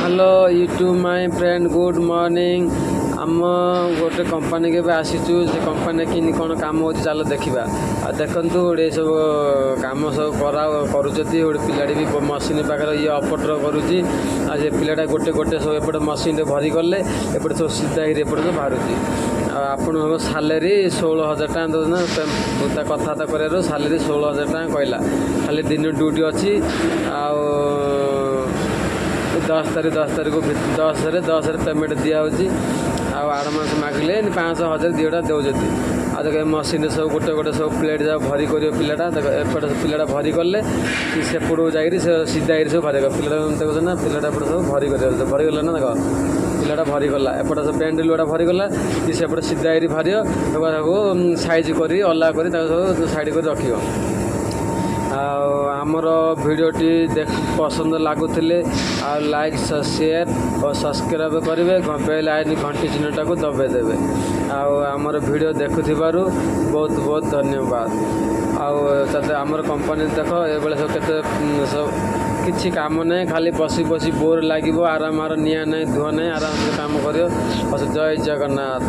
Hello YouTube, my friend, good morning. ଆମ ଗୋଟେ କମ୍ପାନୀକି ଏବେ ଆସିଛୁ। ସେ କମ୍ପାନୀରେ କେମିତି କ'ଣ କାମ ହେଉଛି, ଚାଲ ଦେଖିବା। ଆଉ ଦେଖନ୍ତୁ, ଗୋଟେ ସବୁ କାମ ସବୁ କରୁଛନ୍ତି। ଗୋଟେ ପିଲାଟି ବି ମସିନ୍ ପାଖରେ ଇଏ ଅପରେଟର କରୁଛି। ଆଉ ସେ ପିଲାଟା ଗୋଟେ ଗୋଟେ ସବୁ ଏପଟେ ମସିନ୍ରେ ଭରି କଲେ, ଏପଟେ ସବୁ ସିଧା ହେଇକି ଏପଟେ ସବୁ ବାହାରୁଛି। ଆଉ ଆପଣଙ୍କ ସାଲେରୀ 16,000 ଟଙ୍କା ଦେଉଛନ୍ତି। ତା କଥାବାର୍ତ୍ତା କରିବାରୁ ସାଲେରୀ 16,000 ଟଙ୍କା କହିଲା। ଖାଲି ଦିନ ଡ୍ୟୁଟି ଅଛି। ଆଉ 10 ତାରିଖ, 10 ତାରିଖ 10ରେ ପେମେଣ୍ଟ ଦିଆହେଉଛି। ଆଉ ଆଡ଼ଭାନ୍ସ ମାଗିଲେ 500, 1000 ଦୁଇଟା ଦେଉଛନ୍ତି। ଆଉ ଦେଖ, ଏ ମସିନ୍ରେ ସବୁ ଗୋଟେ ଗୋଟେ ସବୁ ପ୍ଲେଟ୍ ଯାକ ଭରି କରିବ ପିଲାଟା। ଦେଖ, ଏପଟେ ପିଲାଟା ଭରି କଲେ କି ସେପଟକୁ ଯାଇକିରି ସେ ସିଧା ହେଇକି ସବୁ ଭରି କରିବ ପିଲାଟା। ଦେଖୁଛ ନା, ପିଲାଟା ଏପଟେ ସବୁ ଭରି କରିବ। ଭରି ଗଲା ନା? ଦେଖ, ପିଲାଟା ଭରି ଗଲା। ଏପଟେ ସବୁ ପେଣ୍ଟ ଲୁଗାଟା ଭରି ଗଲା କି ସେପଟେ ସିଧା ହେଇକି ଭରିବ। ତାକୁ ସାଇଜ୍ କରି, ଅଲଗା କରି, ତାକୁ ସବୁ ସାଇଡ଼୍ କରି ରଖିବ। ଆଉ ଆମର ଭିଡ଼ିଓଟି ଦେଖ ପସନ୍ଦ ଲାଗୁଥିଲେ ଆଉ ଲାଇକ୍, ସେୟାର ଓ ସବସ୍କ୍ରାଇବ୍ କରିବେ। ବେଲ୍ ଆଇକନ୍, ଘଣ୍ଟି ଚିହ୍ନଟାକୁ ଦବାଇ ଦେବେ। ଆଉ ଆମର ଭିଡ଼ିଓ ଦେଖୁଥିବାରୁ ବହୁତ ବହୁତ ଧନ୍ୟବାଦ। ଆଉ ତାতে ଆମର କମ୍ପାନୀ ଦେଖ, ଏଭଳି ସବୁ କେତେ ସବୁ କିଛି କାମ ନାହିଁ, ଖାଲି ବସି ବସି ବୋର୍ ଲାଗିବ। ଆରାମ, ନିଆଁ ନାହିଁ, ଧୂଆଁ ନାହିଁ, ଆରାମସେ କାମ କରିବ। ଜୟ ଜଗନ୍ନାଥ।